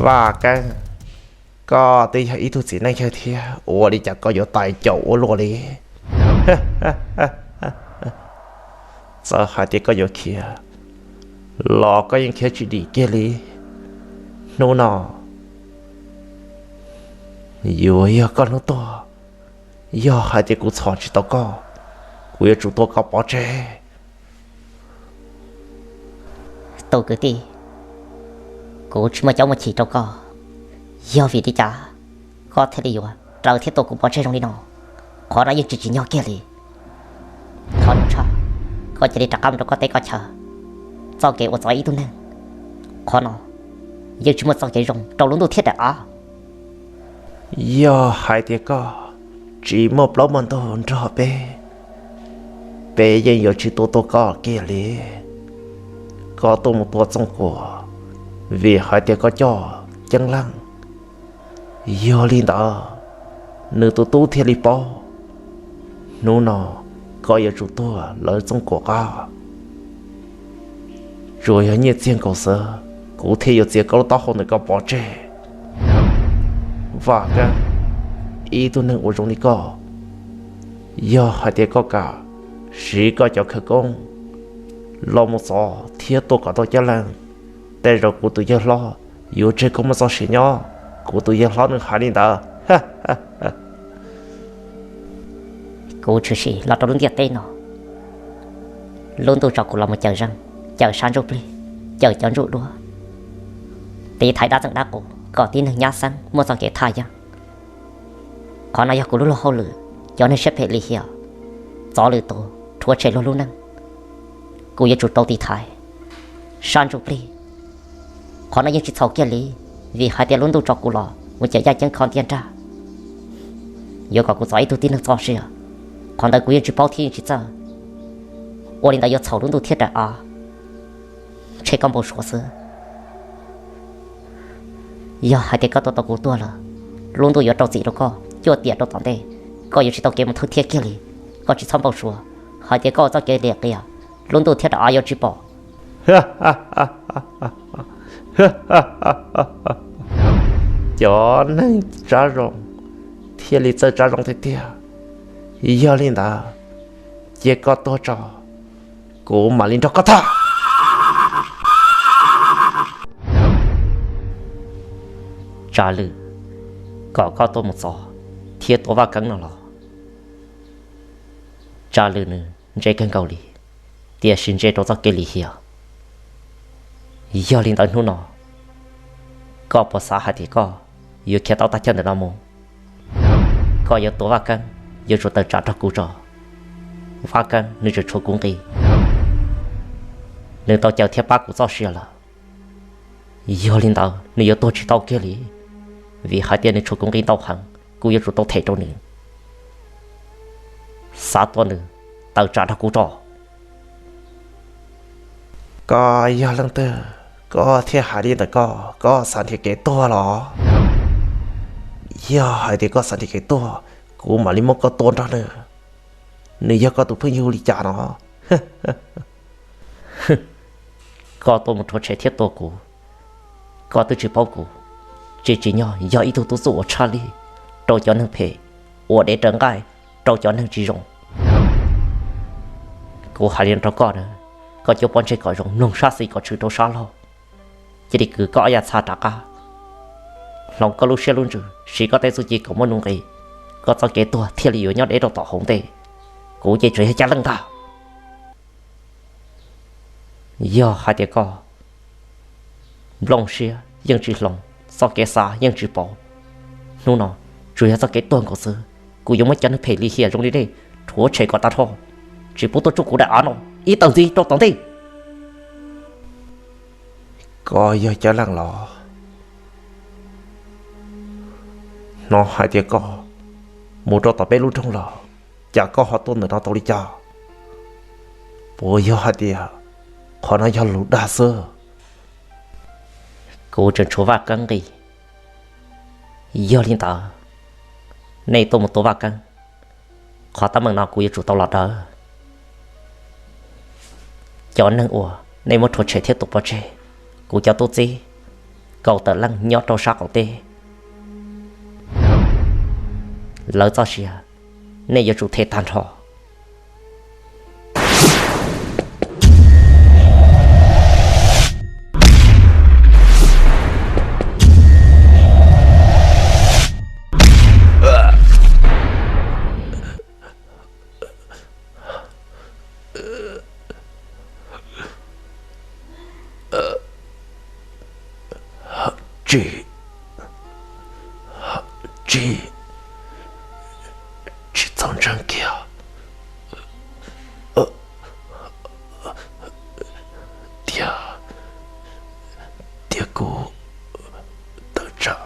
Vaj Keeb, koj twb yog ib tug txiv neej yawg thiab, ua li cas koj yuav tais caum ua luaj li? Txawm hais tias koj yuav khiav los koj yeej khiav tsis dim kiag li. Hnub no yuav yog koj hnub tuag. Yog hais tias kuv txhom tsis tau koj, kuv yuav tsum tua koj pov tseg. Tus kwv tij, kuv tsis muaj caub muaj chim rau koj, yog vim li cas koj thiaj li yuav raws thiab tua kuv pov tseg zoo li no? Qhov no yeej tsis tsim nyog kiag li. Thov tshaj, koj cia li rov qab mus rau koj teb koj chaw. Txoj kev ua txov ib tug neeg, qhov no yeej tsis muaj txoj kev zoo rau lub ntuj thiab daim av. Yog hais tias koj tsis muaj plaub muaj ntug nrog peb, peb yeej yuav tsis tua tuag koj kiag li. Koj tuaj mus tua Txooj Kuam vim hais tias koj coj Ceeb Leej. Yog li ntawd, nws tus tub thiaj li paub, hnub no koj yuav tsum tuag lawv Txooj Kuam qab. Tsuas yog nyiaj txiag nkaus xwb, kuv thiaj yuav txiav koj lub taub hau ntawm koj pov tseg. Vaj Keeb, ib tug neeg ua zoo li koj, yog hais tias koj kam siv koj cov khawv koob los mus txov thiab tua kom tau Ceeb Leej, tej zaum kuv tus yawg hlob yuav tseg koj muaj txoj sia nyob. Kuv tus yawg hlob nws hais li ntawd. Kuv tshwm sim los rau lub ntiaj teb no, lub ntuj tso kuv los mus cawm zeej, cawm sab ntsuj plig, cawm cov ntsuj duab, tiv thaiv dab txeem dab qus kom tib neeg nyab xeeb muaj txoj kev thaj yeeb. Qhov no yog kuv lub luag hauj lwm, cov neeg siab phem lim hiam, txov lwm tus rhuav tshem luag lub neej, kuv yuav tsum rau tiv thaiv sab ntsuj plig. Qhov no yeej tsis txhaum kiag li, vim hais tias lub ntuj tso kuv los mus cawm yaj ceeb kho ntiaj nrag, yuav kom kuv txov ib tug tib neeg txoj sia, qhov ntawd kuv yeej tsis paub thiab yeej tsis txawj. Ua li ntawd yuav txhaum lub ntuj thiab daim av, tshem koj npau suav xwb. Yog hais tias koj tua tau kuv tuag lawm, lub ntuj yuav rau txim rau koj cuaj tiam rau tom ntej, koj yuav tsis tau kev mus thawj thiab kiag li. Koj tsis txhob npau suav, hais tias koj ua txoj kev liam qias, lub ntuj thiab daim av yuav tsis pom. Cov neeg tsav zoo thiaj li txawj tsav zoo tiag tiag. Yog li ntawd, cia koj tuag tso, kuv mam li nrog koj tham. Tsa Lwm, kom koj tuaj mus txov thiab tua Vaj Keeb no los? Tsa Lwm nws ntse kawg nkaus li, tiam sis ntse rau txoj kev lim hiam. Yog li ntawd hnub no, koj puas xav hais tias koj yuav khiav tau tag chaw ntawm no mus? Koj yuav tua Vaj Keeb, yuav tsum tawm tsam nrog kuv tso. Vaj Keeb nws tseem tshuav kuv nqi, nws tau cawm thiab pab kuv txoj sia lawm. Yog li ntawd nws yuav tuag tsis tau kiag li, vim hais tias nws tshuav kuv nqi ntau heev, kuv yuav tsum tau them rau nws. Xav tua nws, tawm tsam nrog kuv tso. Koj yog leej twg koj thiaj hais li ntawm koj, koj xav nrhiav kev tuag los? Yog hais tias koj xav nrhiav kev tuag, kuv mam li muab koj tua nrog nws. Nws yog koj tus phooj ywg li cas no? Koj tuaj mus rhuav tshem thiab tua kuv, koj twb tsis paub kuv tsis tsim nyog yog ib tug tub txuj uas tshaj lij rau cov neeg phem, ua dev raws nqaij rau cov neeg tsis zoo. Kuv hais li rau koj na, koj cuab pob ntseg kom zoo, mloog sab xis kom tshwm rau sab laug. Cia li kwv koj ob yam txha rov qab, hloov koj lub siab lub ntsws, siv koj tej txuj ci kom muaj nuj nqis, koj txoj kev tuag thiaj li yuav nyob deb rau tom hauv ntej. Kuv ces tseem yog Cab Leej ntag. Yog hais tias koj nplooj siab yeej tsis hloov, txoj kev xav yeej tsis pauv, hnub no tsuas yog txoj kev tuag nkaus xwb. Kuv yuav muab cov neeg phem lim hiam zoo li nej rhuav tshem kom tag nrho, tsis pub tuaj tsuj kuv daim av no ib tawm ntxiv rau tom ntej. Koj yog Cab Leej los? Hnov hais tias koj mus rau tom peb lub nroog los, cas koj ho tuaj ntawm no tau li cas? Puas yog hais tias qhov no yog lus dag xwb? Kuv tseem tshuav Vaj Keeb nqi, yog li ntawd nej tuaj mus tua Vaj Keeb, qhov teeb meem no kuv yuav tsum tau los daws. Cov neeg uas nej muab rhuav tshem thiab tua pov tseg, kuv cov tub txib kaum tawm leej nyob rau sab qaum teb. Lawv txoj sia, nej yuav tsum them tag nrho. Tsis, tsis, tsis txhob ntseeg kiag tias, tias kuv tawm tsam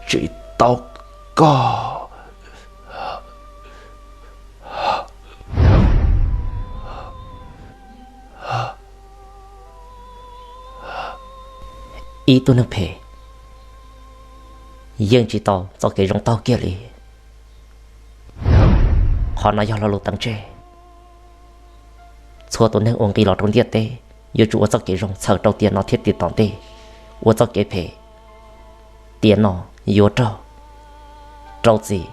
tsis tau koj. Ib tug neeg phem yeej tsis tau txoj kev zoo taug kiag li. Qhov no yog lo lus teev tseg. Txhua tus neeg uas nqis los rau ntiaj teb yuav tsum ua txoj kev zoo txhawm rau tiam no thiab tiam tom ntej. Ua txoj kev phem, tiam no yuav raug rau txim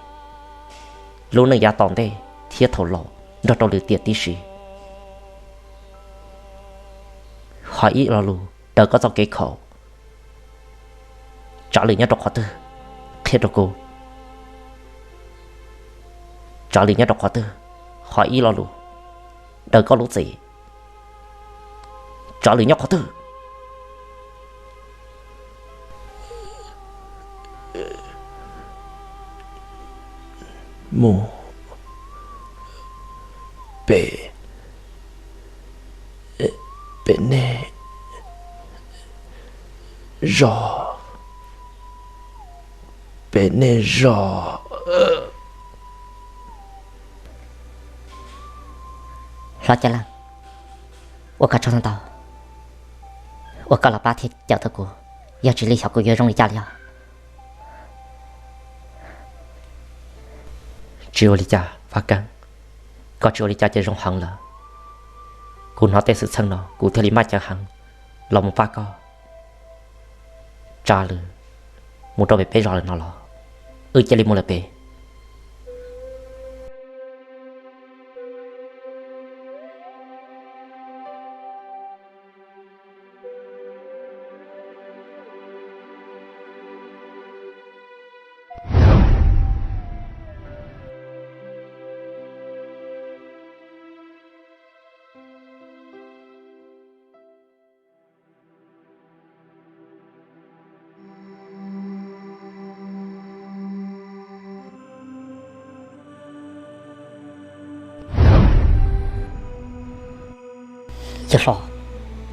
lub neej yav tom ntej thiab thaum laus nrog rau lwm tiam tib si. Ho ib lo lus daws koj txoj kev khaum. Tsav lwm nyob rau qhov twg? Qhia rau kuv. Tsav lwm nyob rau qhov twg? Ho ib lo lus daws koj lub txim. Tsav lwm nyob qhov twg? Mus pem, pem nej zos, pem nej zos. Hlob Cab Leej, ua koj tsaug ntau ntau uas koj los pab thiab cawm tau kuv. Yog tsis li xyov kuv yuav zoo li cas li os. Tsis ua li cas Vaj Keeb, koj tsis ua li cas ces zoo heev lawm. Kuv hnov tej xwm txheej no kuv thiaj li maj ceev heev los mus pab koj. Tsav lwm mus rau pem peb zos lawm no los wb cia li mus lawm pem. Yawg hlob,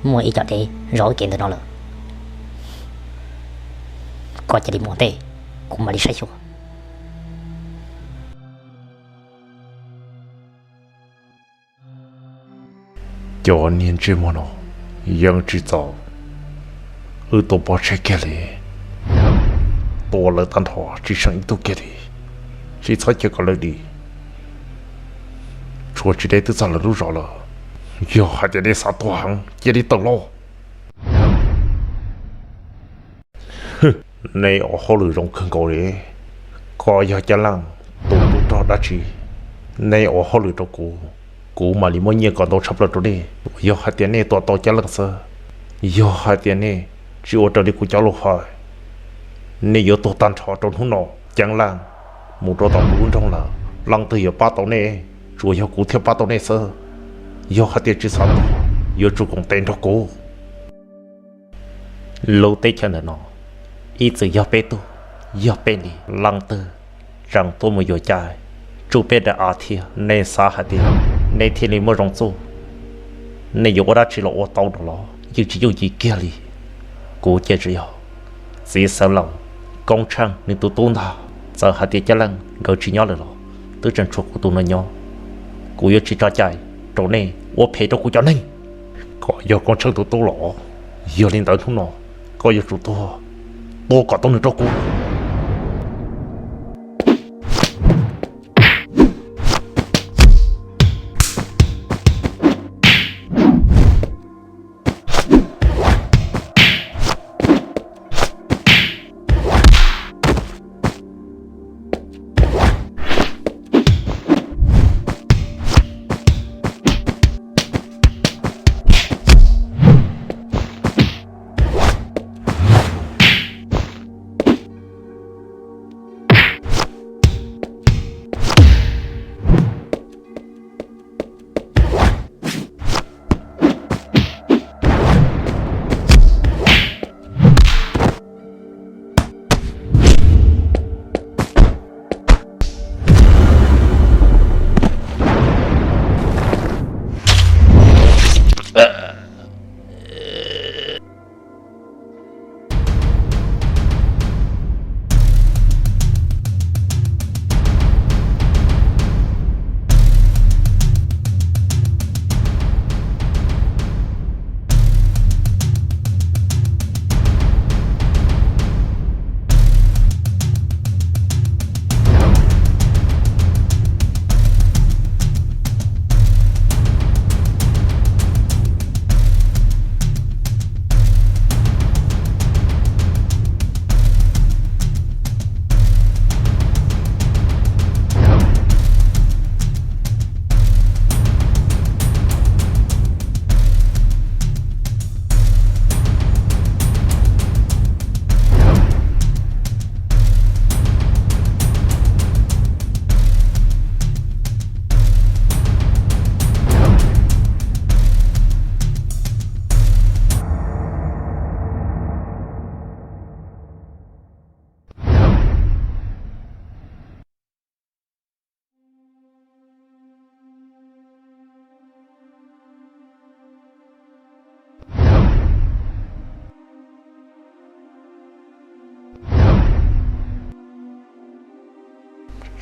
muaj ib co dev zov wb kev ntawm no lawm. Koj cia li mus ua ntej, kuv mam li saib xyuas. Cov niag ntsej muag no yeej tsis txaus wb tua pov tseg kiag li. Tua lawv tag nrho tsis seem ib tug kiag li. Tsis txhob cia kom lawv dim. Tshuav tsis deb twb txog lawv lub zos lawm. Yog hais tias nej xav tuag heev cia li tawm los. Nej ua hauj lwm zoo kawg nkaus li. Koj yog Cab Leej tus tub rog dab tsi? Nej ua hauj lwm rau kuv, kuv mam li muab nyiaj kom ntau tshaj plaws rau nej. Yog hais tias nej tua tau Cab Leej xwb, yog hais tias nej tsis ua raws li kuv cov lus hais, nej yuav tuag tag nrho rau hnub no. Cab Leej mus rau tom kuv lub nroog lawm, leej twg yuav pab tau nej? Tsuas yog kuv thiaj pab tau nej xwb. Yog hais tias tsis xav tuag, yuav tsum koom tes nrog kuv. Lub teb chaws ntawm no ib txwm yog peb tug, yog peb li. Leej twg tseem tuaj mus yuav cai tsuj peb daim av thiab, nej xav hais tias nej thiaj li muaj zoo txuj? Nej yuav ua dab tsi los ua tau no los yeej tsis yooj yim kiag li. Kuv ces tsuas yog txiv Xeev Laus, Koob Tsheej nws tus tub ntag. Txawm hais tias Cab Leej nkawd tsis nyob lawm los twb tseem tshuav kuv tus no nyob. Kuv yuav tsis tso cai rau nej ua phem rau kuv cov neeg. Koj yog Koob Tsheej tus tub los? Yog li ntawd hnub no koj yuav tsum tuag, tua kom tau nws rau kuv.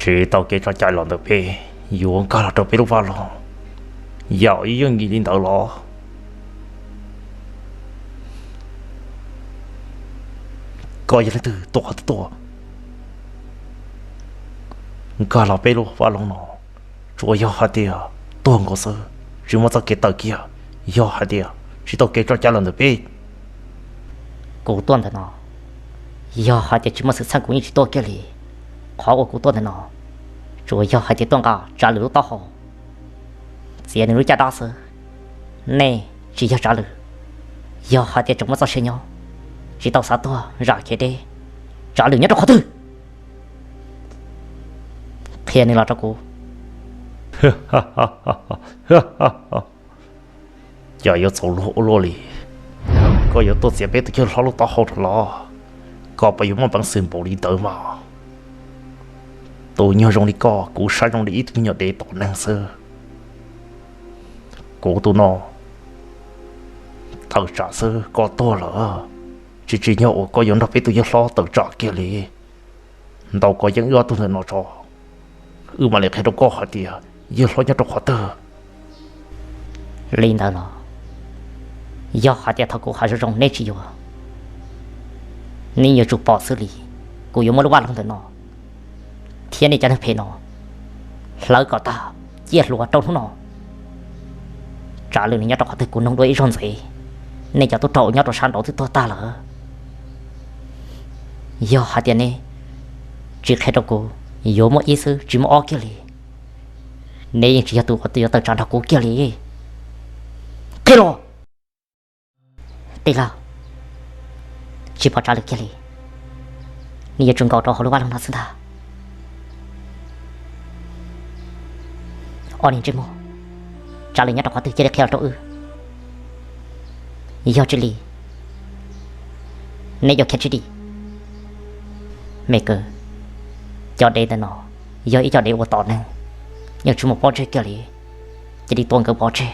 Tsis tau kev tso cai los ntawm peb, yuav nkag los rau peb lub vaj loog, yam ib yeej yim li ntawd los? Koj yog leej twg, tuaj qhov twg tuaj? Nkag los peb lub vaj loog no, tsuas yog hais tias tuag nkaus xwb, tsis muaj txoj kev tawm kiag, yog hais tias tsis tau kev tso cai los ntawm peb. Kuv tuaj ntawm no, yog hais tias tsis muaj xwm txheej kuv yeej tsis tuaj kiag li. Qhov uas kuv tuaj ntawm no, tsuas yog hais tias tuaj nqa Tsav Lwm lub taub hau, txiav nws lub caj dab xwb. Nej tsis yog Tsav Lwm, yog hais tias tseem muaj txoj sia nyob, tsis tau xav tuag zam kev deb. Tsav Lwm nyob rau qhov twg? Qhia nws los rau kuv. Cas yuav txaus luag ua luaj li? Koj yuav tuaj txiav peb tus yawg hlob lub taub hau rau los? Koj puas yuav muaj peev xwm npaum li ntawd mas? Tus nyuag zoo li koj kuv saib zoo li ib tug me nyuam dev tom neeg xwb. Kuv tus no tawm tsam xwb koj tuag lawm, tsis tsim nyog uas koj yuav nrog peb tus yawg hlob tawm tsam kiag li. Ntaus kom yeej wb ob tug ntawm no tso, wb mam li qhia rau koj hais tias yawg hlob nyob rau qhov twg. Li ntawd los, yog hais tias thaum kuv hais zoo zoo nej tsis yuav, nej yuav tsum pom xwb li. Kuv yuav muab lub vaj loog ntawm no thiab nej cov neeg phem no hlawv kom tag, ciaj hluas rau hnub no. Tsav Lwm nws nyob rau qhov twg kuv nug dua ib zaug ntxiv, nej cov tub rog uas nyob rau sab nraud twb tuag tag lawm. Yog hais tias neb tsis qhia rau kuv, yuav muaj ib xwb tsis muaj ob kiag li, neb yeej tsis yog tus uas yuav tawm tsam nrog kuv kiag li. Qhia los. Tij laug, tsis pom Tsav Lwm kiag li, nws yuav tsum nkaum rau hauv lub vaj loog no xwb ntag. Ob niag ntsej muag, Tsav Lwm nyob rau qhov twg cia li qhia los rau wb, yog tsis li neb yuav khiav tsis dim. Me kwv, cov dev ntawm no yog ib co dev uas tom neeg, yeej tsis muaj pob ntseg kiag li. Cia li tua nkawd pov tseg,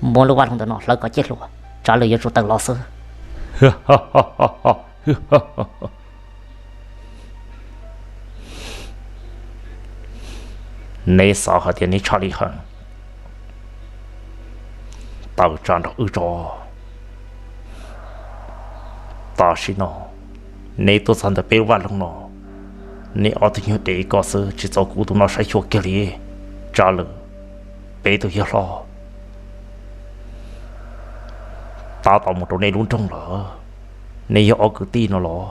muab lub vaj loog ntawm no hlawv kom ciaj hluas, Tsav Lwm yuav tsum tawm los xwb. Neb xav hais tias neb tshaj lij heev, tawm tsam nrog wb tso. Tam sim no neb tuaj txog ntawm peb lub vaj loog no, neb ob tug nyuag dev ko xwb tsis txaus kuv tus no saib xyuas kiag li. Tsav Lwm, peb tus yawg hlob, tab tom mus rau nej lub nroog lawm. Nej yog ob kwv tij no los?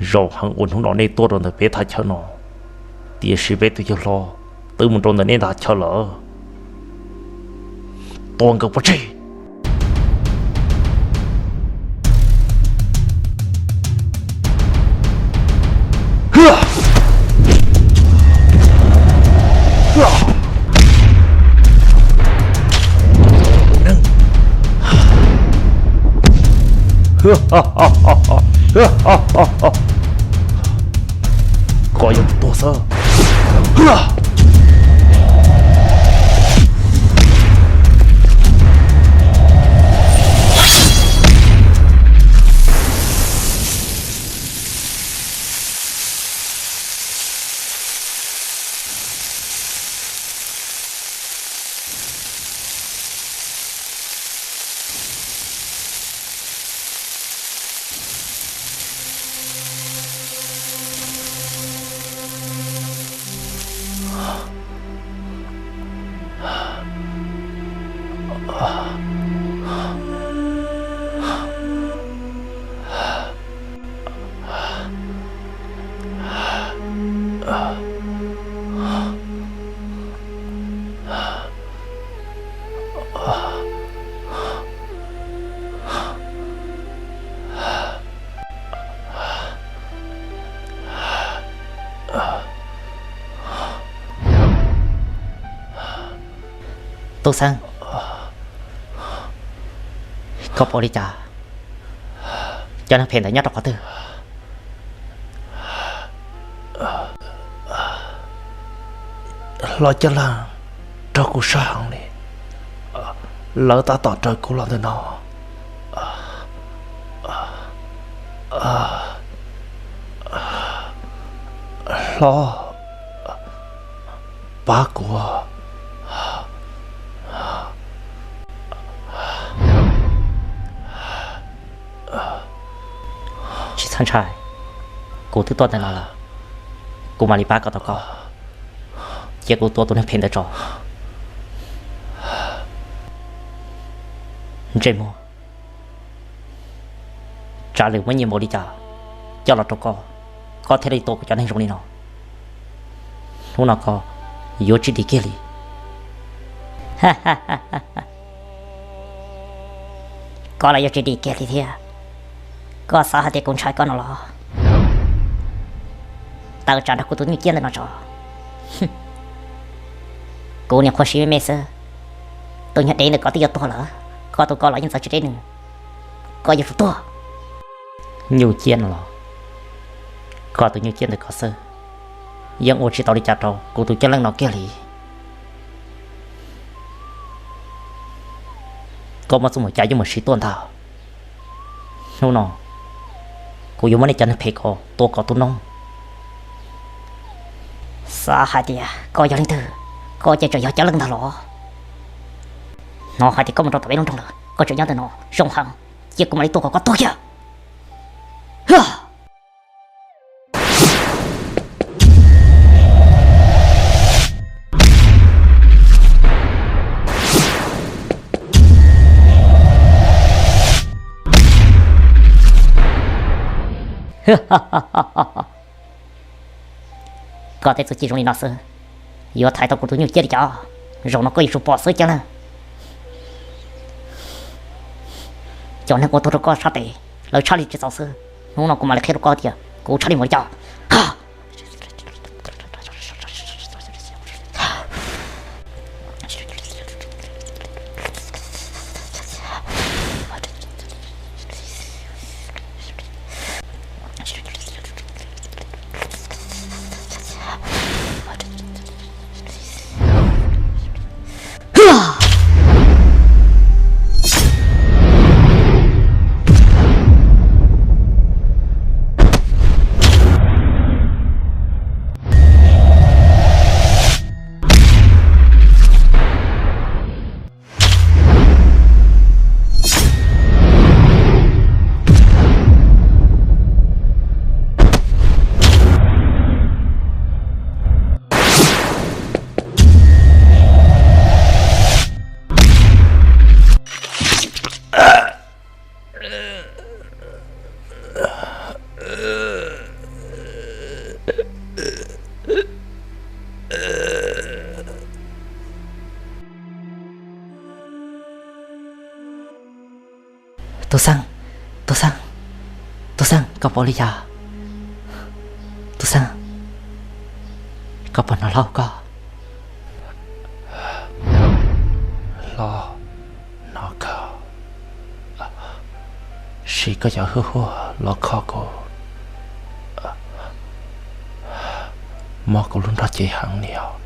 Zaum heev uas hnub no nej tuaj rau ntawm peb thaj chaw no, tiam sis peb tus yawg hlob twb mus rau ntawm nej thaj chaw lawm. Tua nkawd pov tseg. Koj yuav tsum tuag xwb. Tub Xeeb, koj pom li cas? Cov neeg phem ntawd nyob rau qhov twg? Hlob Caj Laj, raug kuv sab heev li, lawv tab tom raws kuv los ntawm no. Tod, pab kuv. Tsis txhob ntshai, kuv twb tuaj ntawm no lawm, kuv mam li pab koj tau koj. Cia kuv tua tus neeg phem ntawd tso. Ntsej muag, tsam lwm muab nyiaj npaum li cas coj los rau koj, koj thiaj li tua kuv cov neeg zoo li no. Hnub no koj yuav tsis dim kiag li. Koj los yuav tsis dim kiag li thiab. Koj xav hais tias kuv ntshai koj no los? Tawm tsam nrog kuv tus nyuj ciab ntawm no tso. Kuv niam qhuav siv me me xwb, tus nyuag dev ntawm koj twb yuav tuag lawm, koj tus koj los yeej txawv tsis deb nws, koj yuav tsum tuag. Nyuj ciab no los? Koj tus nyuj ciab ntawm koj xwb yeej ua tsis tau li cas rau kuv tus caj leej no kiag li. Koj muaj txuj mus cas yuav mus siv tuaj ntag. Hnub no kuv yuav muab nej cov neeg phem ko tua kom tu noob. Xav hais tias koj yog leej twg, koj ces tseem yog caj leej ntag los? Hnov hais tias koj mus rau tom peb lub nroog lawm, koj tseem nyob ntawm no zoo heev, cia kuv mam li tuaj kom koj tuag kiag. Koj tej txuj ci zoo li no xwb, yuav thaiv tau kuv tus nyuj ciab li cas? Zaum no koj yuav tsum pom xwb caj leej. Cov neeg ua tuag rau koj sab tes, lawv tshaj li tsis txaus xwb. Hnub no kuv mam li qhia rau koj tias kuv tshaj li npaum li cas. Tub Xeeb, Tub Xeeb, Tub Xeeb, koj puas ua li cas? Tub Xeeb, koj puas hnov hlob koj? Hlob, hnov kawg. Sim koj cov hwj huaj los kho kuv, mob kuv lub nrog cev heev li os.